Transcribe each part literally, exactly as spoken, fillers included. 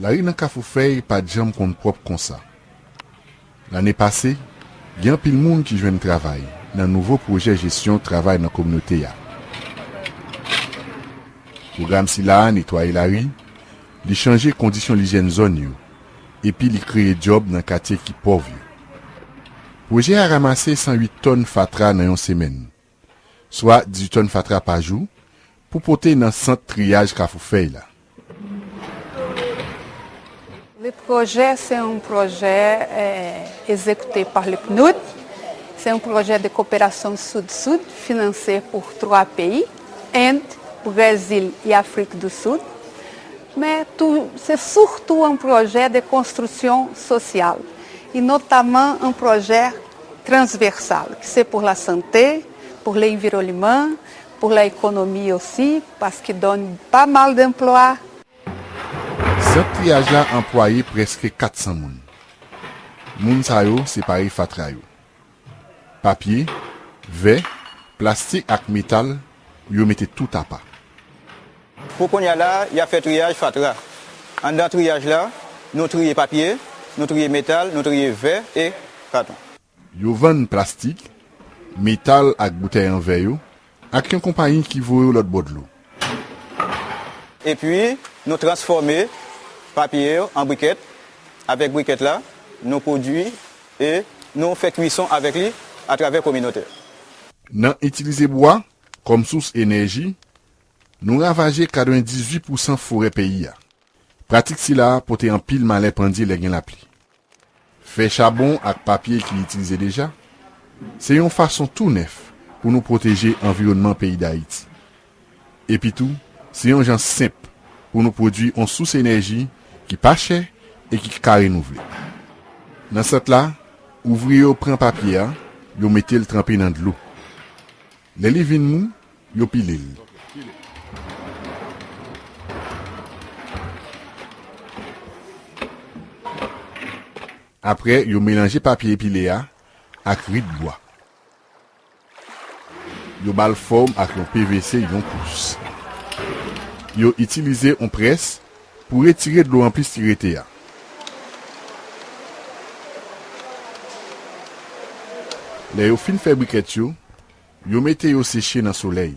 Lari nan Kafou Fèy pa t janm konn pwòp konsa. Lane pase, gen anpil moun ki jwenn travay nan nouvo pwojè jesyon travay nan kominote a. Pwogram sila a netwaye lari, li chanje kondisyon lijyèn zòn yo, epi li kreye djòb nan katye ki pòv yo. Pwojè a ranmase san uit tòn fatra nan yon semèn, swa dizuit tòn fatra pa jou, pou pote nan sant triyaj Kafou Fèy la. Le projet, c'est un projet euh, exécuté par le PNUD. C'est un projet de coopération sud-sud financé pour trois pays, Inde, Brésil et Afrique du Sud. Mais c'est surtout un projet de construction sociale, et notamment un projet transversal, que c'est pour la santé, pour l'environnement, pour l'économie aussi, parce qu'il donne pas mal d'emplois. Sant triyaj la anplwaye prèske kat san moun. Moun sa yo separe fatra yo. Papye, vè, plastik ak metal, yo mete tout apa. Pou kounye a la, y ap fè triyaj fatra. Anndan triyaj la, nou triye papye, nou triye metal, nou triye vè e katon. Yo vann plastik, metal ak boutèy an vè yo ak yon konpayi ki voye yo lòt bò dlo. Epi, nou transfòme papye yo an brikèt. Avèk brikèt la, nou pwodui e nou fè kwison avèk li atravè kominote. Nan itilize bwa kòm sous enèji, nou ravaje katrevendizuit pousan forè peyi a. Pratik sila a pote anpil malè pandye lè gen lapli. Fè chabon ak papye ki itilize deja, se yon fason tou nèf pou nou pwoteje anviwònman peyi Dayiti. Epitou, se yon jan senp pou nou pwodui yon sous enèji ki pa chè e ki ka renouvle. Nan sant la, ouvriye yo pran papye a, yo mete l tranpe nan dlo. Lè li vin mou, yo pile l. Apre, yo melanje papye pile a ak rit bwa. Yo ba l fòm ak yon P V C yon pous. Yo itilize yon près pou retire dlo anplis ki rete a. Lè yo fin fè brikèt yo, yo mete yo seche nan solèy.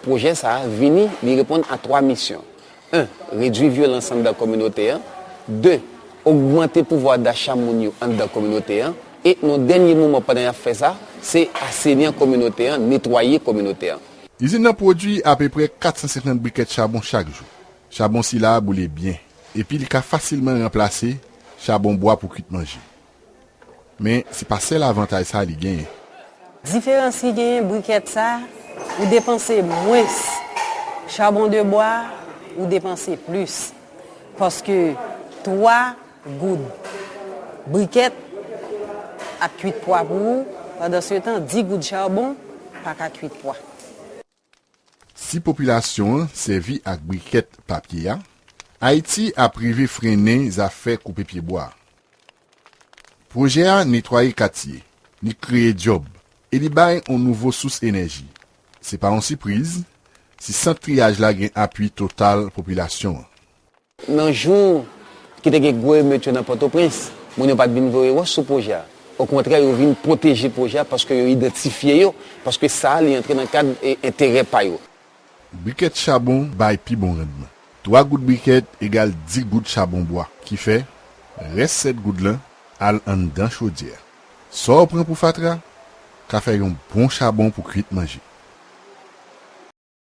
Pwojè sa a vini, li reponn a twa misyon. En, redui vyolans anndan kominote an. De, ogmante pouvwa dacha moun yo anndan kominote an. E, nan dènye moman pandan y ap fè sa, se asenyan kominote an, netwaye kominote an. Izin nan pwodui apeprè kat san senkant brikèt chabon chak jou. Chabon sila a boule byen, epi li ka fasilman ranplase chabon bwa pou kwit manje. Men, se pa sèl avantaj sa li genyen. Diferans ki genyen, brikèt sa, ou depanse mwens. Chabon de bwa, ou depanse plis. Paske twa goud brikèt ap kwit pwa pou ou, pandansetan, dis goud chabon pa ka kwit pwa. Si popilasyon an sèvi ak brikèt papye a, Ayiti ap rive frennen zafè koupe pyebwa. Pwojè a netwaye katye, li kreye djòb e li bay yon nouvo sous enèji. Se pa yon sipriz si sant triyaj la gen apui total popilasyon an. Nan jou ki te gen gwo emet yo nan Pòtoprens, moun yo pa t vin voye wòch sou pwojè a. Okontrè, yo vin pwoteje pwojè a paske yo idantifye yo, paske sa a li antre nan kad enterè pa yo. Brikèt chabon bay pi bon randman. Twa goud brikèt egal dis goud chabon bwa, ki fè rès sèt goud lan al anndan chodyè a. Sa w pran pou fatra ka fè yon bon chabon pou kwit manje.